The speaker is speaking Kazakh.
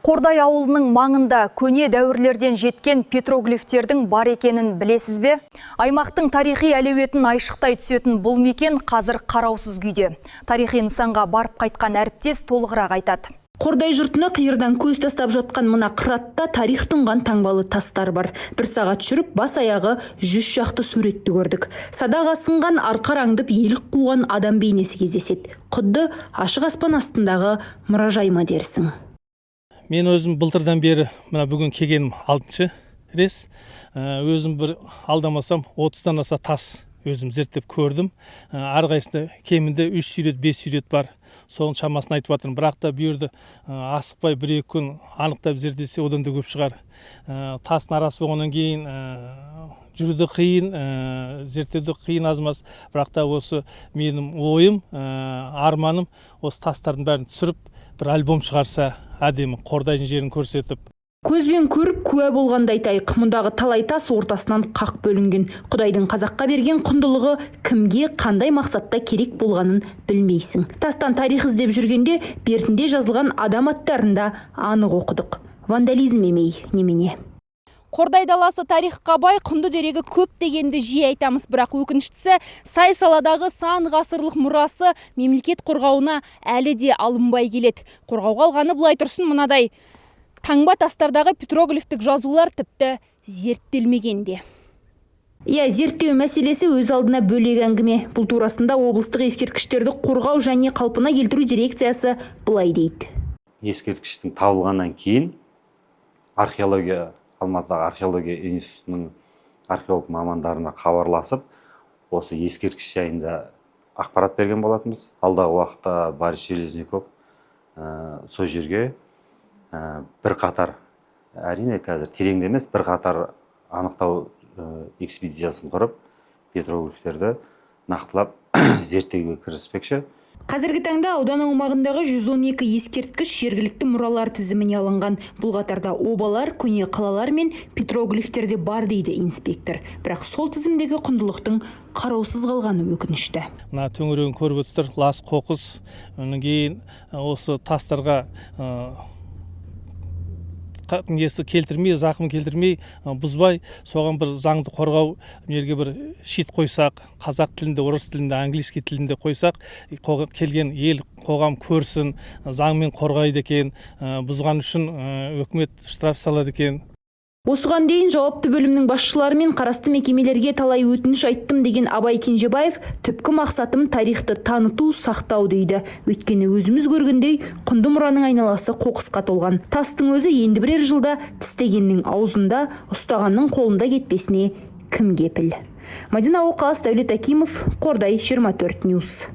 Қордай ауылының маңында көне дәуірлерден жеткен петроглифтердің бар екенін білесіз бе? Аймақтың тарихи әлеуетін айшықтай түсетін бұл мекен қазір қараусыз күйде. Тарихи нысанға барып қайтқан әріптес толығырақ айтады. Қордай жұртына қиырдан көз тастап жатқан мына қыратта тарих тұнған таңбалы тастар бар. Бір сағат жүріп, бас аяғы 100 шақты суретті көрдік. Садақ асынған, арқар аңдып, елік қуған адам бейнесі кездеседі. Құдды ашық аспан астындағы мұражай ма дерсің. Мен өзім былтырдан бері, мына бүгін келгенім алтыншы рет. Өзім бір алдамасам, 30-дан аса тас өзім зерттеп көрдім. Әрқайсысында кемінде үш сурет, бес сурет бар. Соның шамасын айтып жатырмын. Бірақ та бұл жерді асықпай бір екі күн анықтап зерттесе, одан да көп шығар. Тастың арасы болғаннан кейін жүру де қиын, зерттеу де қиын аз-маз. Бірақ та осы менің ойым, арманым осы тастардың бәрін түсіріп, бір альбом шығарса, әдемі Қордайдың жерін көрсетіп. Көзбен көріп куә болғанды айтайық. Мұндағы талай тас ортасынан қақ бөлінген. Құдайдың қазаққа берген құндылығы кімге қандай мақсатта керек болғанын білмейсің. Тастан тарих іздеп жүргенде бертінде жазылған адам аттарын да анық оқыдық. Вандализм емей немене? Қордай даласы тарихқа бай, құнды дерегі көп дегенді жиі айтамыз, бірақ өкініштісі, сай саладағы сан ғасырлық мұрасы мемлекет қорғауына әлі де алынбай келеді. Қорғауға алғаны былай тұрсын, мынадай таңба тастардағы петроглифтік жазулар тіпті зерттелмеген де. Иә, зерттеу мәселесі өз алдына бөлек әңгіме. Бұл турасында облыстық ескерткіштерді қорғау және қалпына келтіру дирекциясы былай дейді. Ескерткіштің табылғаннан кейін археология, Алматыдағы археология институтының археолог мамандарына хабарласып, осы ескерткіш жайында ақпарат берген болатынбыз. Алдағы уақытта Борис Железняков сол жерге бірқатар, әрине, қазір тереңде емес, бірқатар анықтау экспедициясын құрып, петроглифтерді нақтылап зерттеуге кіріспекші. Қазіргі таңда аудан аумағындағы 112 ескерткіш жергілікті мұралар тізіміне алынған. Бұл қатарда обалар, көне қалалар мен петроглифтер де бар дейді инспектор. Бірақ сол тізімдегі құндылықтың қараусыз қалғаны өкінішті. Мына төңірегін көріп отырсыздар, лас қоқыс. Одан кейін осы тастарға несі келтірмей, зақым келтірмей, бұзбай, соған бір заңды қорғау жерге бір щит қойсақ, қазақ тілінде, орыс тілінде, английский тілінде қойсақ, келген ел, қоғам көрсін, заңмен қорғайды екен, бұзған үшін өкімет штраф салады екен. Осыған дейін жауапты бөлімнің басшылары мен қарасты мекемелерге талай өтініш айттым деген Абай Кенжебаев, түпкі мақсатым тарихты таныту, сақтау дейді. Өйткені өзіміз көргендей, құнды мұраның айналасы қоқысқа толған. Тастың өзі енді бірер жылда тістегеннің аузында, ұстағанның қолында кетпесіне кім кепіл? Мадина Оқас, Дәулет Акимов, Қордай, 24 News.